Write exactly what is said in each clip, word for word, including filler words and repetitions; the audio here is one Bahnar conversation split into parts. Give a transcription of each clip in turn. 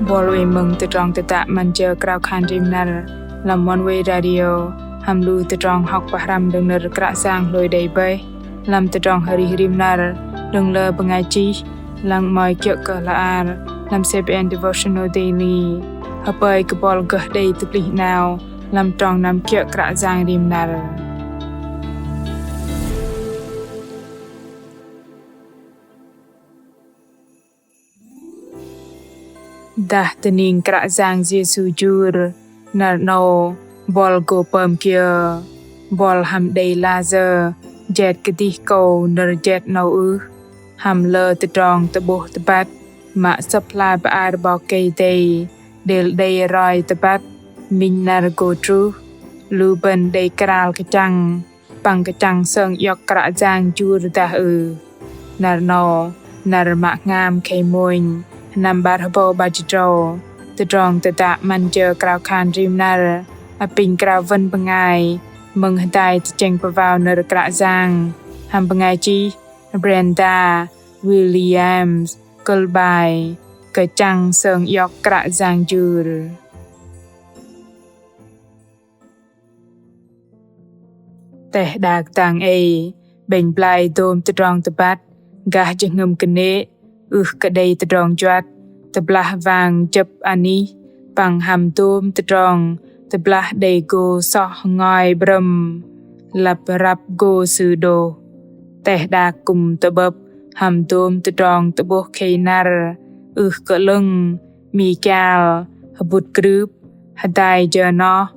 Buăl oei mơ̆ng tơdrong tơdă 'Măn Jơ Krao Khan Rim Năr lăm Oneway Radio, hăm lu tơdrong hŏk pơhrăm đơ̆ng nơ̆r Kră Yang hlôi đei bơih lăm tơdrong arih rim năr đơ̆ng lơ bơngai chih, lăng 'mơ̆i kiơ̆ kơ hla ar lăm C B N Devotional Daily. Hơpơi kơ buăl gơh đei tơplih 'nao lăm trong năm kiơ̆ Kră Yang rim năr. Dah tơning Kră Yang Yêsu jur, năr 'nâu buăl gô pơm kiơ? Buăl hăm đei layơ jet kơdih akâu nơ̆r jet 'nâu ưh? Hăm lơ tơdrong tơ'bôh tơbăt mă Sơ̆p hla bơar 'Bok Kei-Dei đêl đei roi tơbăt minh năr gô truh, lu bơ̆n đei kral kơchăng păng kơchăng sơng iŏk Kră Yang jur dah ưh? Năr 'nâu, năr mă hngam khei mônh, sơnăm 'bar hơbâu 'bar jĭt tơdrâu, tơdrong tơdă 'Măn Jơ Krao Khan Rim Năr apinh krao wơ̆n bơngai mơ̆ng hơdai tơchĕng pơwao nơ̆r Kră Yang hăm bơngai chih Brenda Williams, kơ̆l 'bai Kơchăng sơng iŏk Kră Yang jur. Teh đak dang ei, 'bĕnh blai dôm tơdrong tơbăt gah jơhngơ̆m kơnê̆, ưh kơ đei tơdrong juăt tơblah wang jơ̆p anih, păng hăm dôm tơdrong tơblah đei gô soh ngoi 'brơ̆m, lăp răp gô sư đôh. Teh đak kư̆m tơ'bơ̆p hăm dôm tơdrong tơ'bôh khei năr, ưh kơ 'lơ̆ng, 'mi kial, hơbŭt krưp, hơdai jơ noh,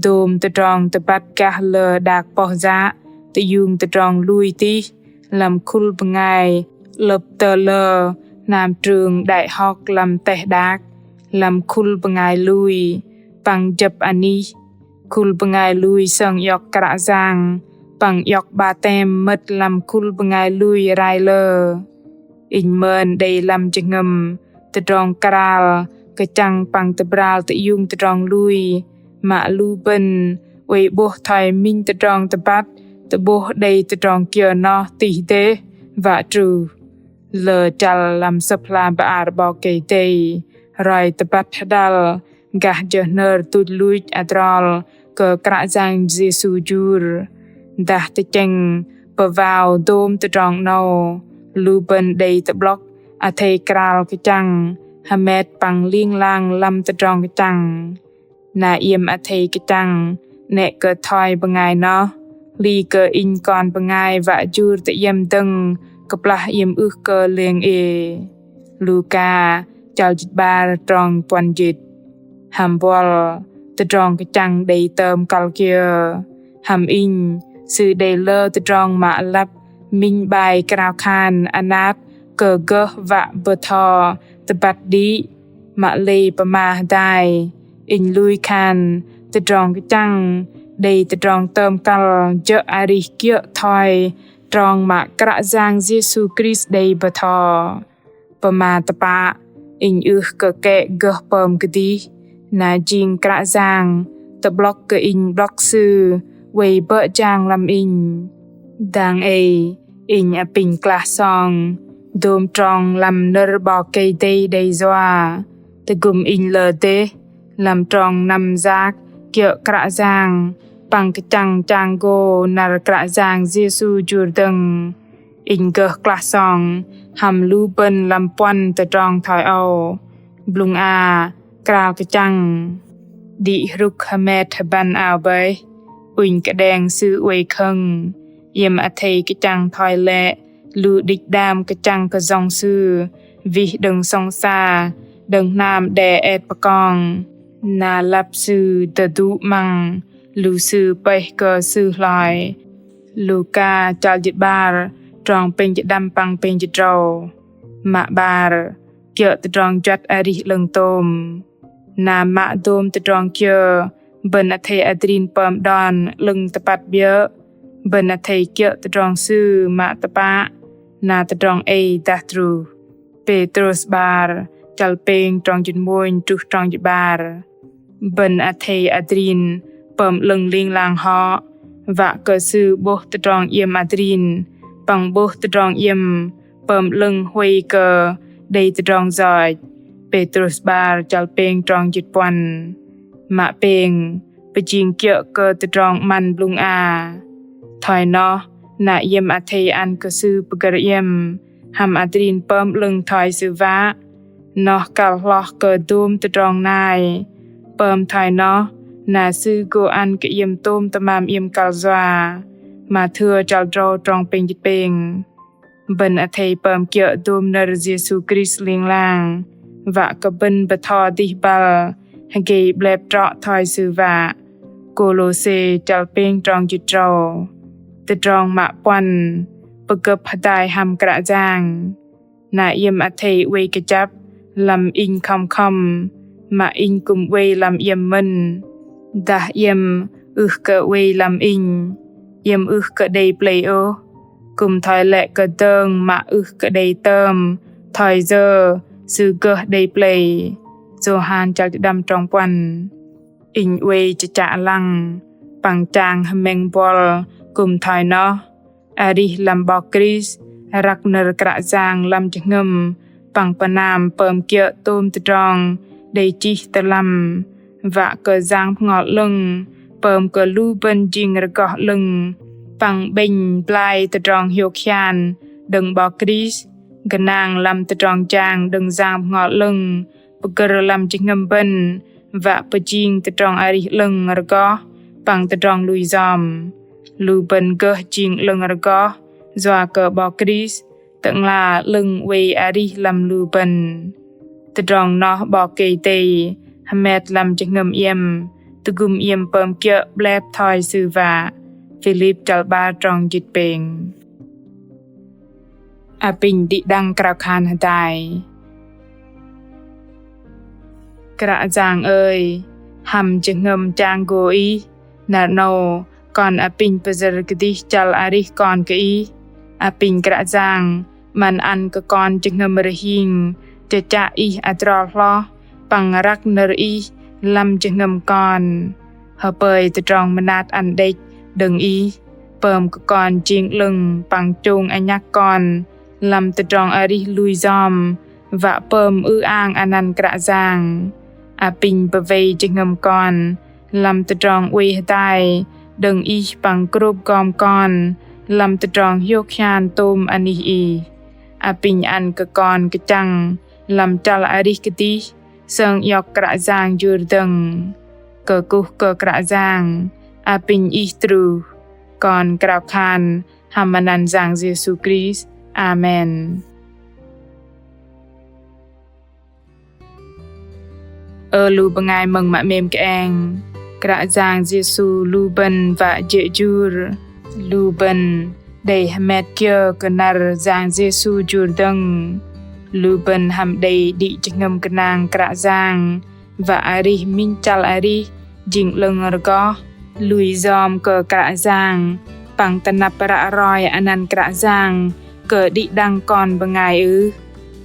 dôm tơdrong tơbăt gah lơ đak poh yă tơiung tơdrong lui tih lăm khul bơngai 'lơ̆p tơ lơ hnam trường đại học lăm teh đak, lăm khul bơngai lui păng jơ̆p anih. Khul bơngai lui sơng iŏk Kră Yang păng iŏk 'batem mơ̆t lăm khul bơngai lui rai lơ. Inh mơn đei lăm jơhngơ̆m tơdrong kral kơchăng păng tơbral tơiung tơdrong lui, mă lu bơ̆n oei 'bôh thoi minh tơdrong tơbăt tơ'bôh đei tơdrong kiơ noh tih dêh wă truh. Lơ chăl lăm Sơ̆p hla bơar 'Bok Kei-Dei, roi tơbăt hơdăl gah jơ hnơr tuch luch adrol kơ Kră Yang Yêsu jur. Dah tơchĕng pơwao dôm tơdrong 'nâu, lu bơ̆n đei tơ'blŏk athei kral kơchăng hơmet păng ling lang lăm tơdrong kơchăng. Na iĕm athei kơchăng 'nĕ kơ thoi bơngai noh, hli kơ inh kon bơngai wă jur tơ iĕm dơ̆ng kơplah iĕm ưh kơ lêng ê. Luka chăl jĭt 'bar trong puăn jĭt. Hăm buăl, tơdrong kơchăng đei tơm kăl kiơ? Hăm inh, sư đei lơ tơdrong mă lăp minh 'bai krao khan anat kơ gơh wă bơtho tơbăt đĭ, mă lei pơma hơdai. Inh lui khan tơdrong kơchăng đei tơdrong tơm kăl jơ̆ arih kiơ̆ thoi trong mă Kră Yang Yêsu Krist đei bơtho. Pơma tơpă, inh ưh kơ kĕ gơh pơm kơdih, na jing Kră Yang tơ'blŏk kơ inh 'blŏk Sư oei bơ̆ jang lăm inh. Dang ei, inh apinh klah song dôm trong lăm nơ̆r 'Bok Kei-Dei đei yua. Tơgŭm inh lơ dêh lăm trong năm yak kiơ̆ Kră Yang păng kơchăng chang gô năr Kră Yang Yêsu jur dơ̆ng. Inh gơh klah song hăm lu bơ̆n lăm puăn tơdrong thoi âu. Blŭng a, kral kơchăng. Đĭ hrŭk hơmet hơbăn ao bơih, ŭnh kơđeng sư oei khơ̆ng. Iĕm athei kơchăng thoi lĕ lu đĭch đam kơchăng kơ yŏng sư wih đơ̆ng sŏng sa, đơ̆ng hnam đe et pơkong. Na lăp sư tơdŭ 'măng lu sư pơih kơ sư hloi. Luka chăl jĭt 'bar trong pêng jĭt đăm păng pêng jĭt tơdrâu. Mă 'bar, kiơ̆ tơdrong juăt arih 'lơ̆ng tôm. Na mă dôm tơdrong kiơ bơ̆n athei adrin pơm đon 'lơ̆ng tơpăt 'biơ̆, bơ̆n athei kiơ̆ tơdrong sư mă tơpă, na tơdrong ei dah truh. Pêtrôs 'bar chăl pêng trong jĭt mônh truh trong jĭt 'bar. Bơ̆n athei adrin pơm 'lơ̆ng ling lang hŏ, wă kơ sư 'bôh tơdrong iĕm adrin, păng 'bôh tơdrong iĕm pơm 'lơ̆ng huay kơ đei tơdrong yoch. Pêtrôs 'bar chăl pêng trong jĭt puăn. Mă pêng, pơjing kiơ̆ kơ tơdrong 'măn blŭng a. Thoi noh, na iĕm athei ăn kơ Sư pơgơ̆r iĕm, hăm adrin pơm 'lơ̆ng thoi Sư wă. Noh kăl hloh kơ dôm tơdrong nai. Pơm thoi noh, na Sư gô ăn kơ iĕm tôm tơmam iĕm kăl yua. Mathêu chăl drâu trong pêng jĭt pêng. Bơ̆n athei pơm kiơ̆ dôm nơ̆r Yêsu Krist ling lang, wă kơ bơ̆n bơtho dih băl, hơgei 'blep trŏ thoi Sư wă. Kôlôse chăl pêng trong jĭt drâu. Tơdrong mă puăn, pơgơ̆p hơdai hăm Kră Yang. Na iĕm athei oei kơjăp, lăm inh khŏm khŏm, mă inh kư̆m oei lăm iĕm mơ̆n. Dah iĕm ưh kơ oei lăm inh, iĕm ưh kơ đei plei ôh. Kư̆m thoi lĕ kơdơ̆ng mă ưh kơ đei tơm, thoi yơ sư gơh đei plei. Yôhan chăl đăm trong puăn. Inh oei chă chă lăng, păng chang hơmĕng buăl kư̆m thoi noh. Arih lăm 'Bok Krist, răk nơ̆r Kră Yang lăm jơhngơ̆m, păng pơnam pơm kiơ̆ tôm tơdrong đei chih tơ lăm, wă kơ Yang Bơhngol 'Lơ̆ng pơm kơ lu bơ̆n jing rơgoh 'lơ̆ng, păng 'bĕnh blai tơdrong hiôk hian đơ̆ng 'Bok Krist, gơnang lăm tơdrong jang đơ̆ng Yang Bơhngol 'Lơ̆ng pơgơ̆r lăm jơhngơ̆m bơ̆n, wă pơjing tơdrong arih 'lơ̆ng rơgoh păng tơdrong lui yom. Lu bơ̆n gơh jing 'lơ̆ng rơgoh yua kơ 'Bok Krist, Tơ'ngla 'Lơ̆ng oei arih lăm lu bơ̆n. Tơdrong noh 'Bok Kei-Dei hơmet lăm jơhngơ̆m iĕm, tơgŭm iĕm pơm kiơ̆ 'blep thoi Sư wă. Philip chăl 'bar trong jĭt pêng. Apinh đĭ đăng krao khan hơdai. Kră Yang ơi, hăm jơhngơ̆m chang gô Ih, năr 'nâu kon apinh pơyơ̆r kơdih chăl arih kon kơ Ih. Apinh Kră Yang 'măn ăn kơ kon jơhngơ̆m rơhing, chă chă Ih adrol hloh, păng răk nơ̆r Ih lăm jơhngơ̆m kon. Hơpơi tơdrong mơnat ăn đĕch đơ̆ng Ih, pơm kơ kon jing 'lơ̆ng păng chông anhăk kon lăm tơdrong arih lui yom, wă pơm ư-ang anăn Kră Yang. Apinh pơwei jơhngơ̆m kon lăm tơdrong oei hơdai đơ̆ng Ih păng krôp gom kon lăm tơdrong hiôk hian tôm anih Ih. Apinh ăn kơ kon kơchăng lăm chăl arih kơdih, sơng iŏk Kră Yang jur dơ̆ng. Kơkuh kơ Kră Yang, apinh Ih truh. Kon krao khan hăm anăn Yang Yêsu Krist. Amen. Ơ lu bơngai mơ̆ng mă 'mêm kơeng, Kră Yang Yêsu lu bơ̆n wă jê̆ jur. Lu bơ̆n đei hơmet kiơ kơ năr Yang Yêsu jur dơ̆ng. Lu bơ̆n hăm đei đĭ jơhngơ̆m gơnang Kră Yang, wă arih minh chăl arih jing 'lơ̆ng rơgoh, lui yom kơ Kră Yang, păng tơnăp ră roi anăn Kră Yang kơ đĭ đăng kon bơngai ưh.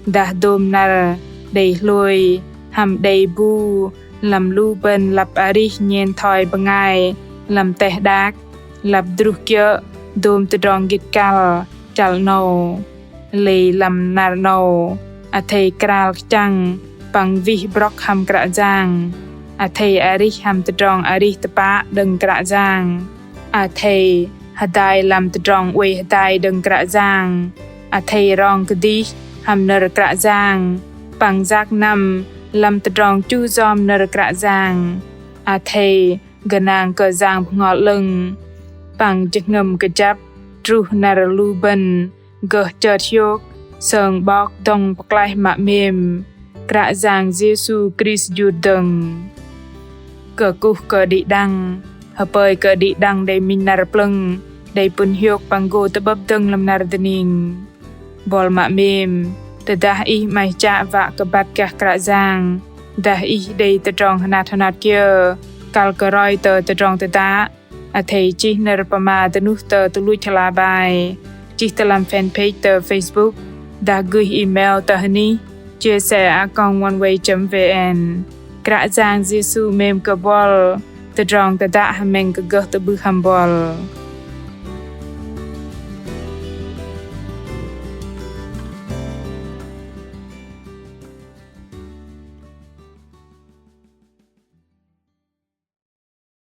Dah dôm năr đei hlôi hăm đei bu lăm lu bơ̆n lăp arih nhen thoi bơngai lăm teh đak, lăp druh kiơ̆ dôm tơdrong gĭt kăl chăl 'nâu. Lei lăm năr 'nâu, athei kral kơchăng păng wih brŏk hăm Kră Yang. Athei arih hăm tơdrong arih tơpă đơ̆ng Kră Yang. Athei hơdai lăm tơdrong oei hơdai đơ̆ng Kră Yang. Athei rong kơdih hăm nơ̆r Kră Yang, păng yak năm lăm tơdrong chu yom nơ̆r Kră Yang. Athei gơnang kơ Yang Bơhngol 'Lơ̆ng, păng jơhngơ̆m kơjăp truh năr lu bơ̆n gơh chơt hiôk sơng 'Bok dŏng pơklaih mă 'mêm, Kră Yang Yêsu Krist jur dơ̆ng. Kơkuh kơ đĭ đăng, hơpơi kơ đĭ đăng đei minh năr plơ̆ng, đei pŭn hiôk păng gô tơ'bơ̆p dơ̆ng lăm năr dơning. Buăl mă 'mêm, tơdah ih 'maih chă wă kơ băt gah Kră Yang, dah ih đei tơdrong hơnat hơnat kiơ kăl kơ roi tơ tơdrong tơdă, athei chih nơ̆r pơma dơnuh tơ tơluch hla bơar, chih tơ lăm fanpage tơ Facebook, dah gửi email tơ hơnih chia sẻ a còng oneway chấm vn. Kră Yang Yêsu 'mêm kơ buăl, tơdrong tơdă hơmĕng kơ gơh tơ'bưh hăm buăl.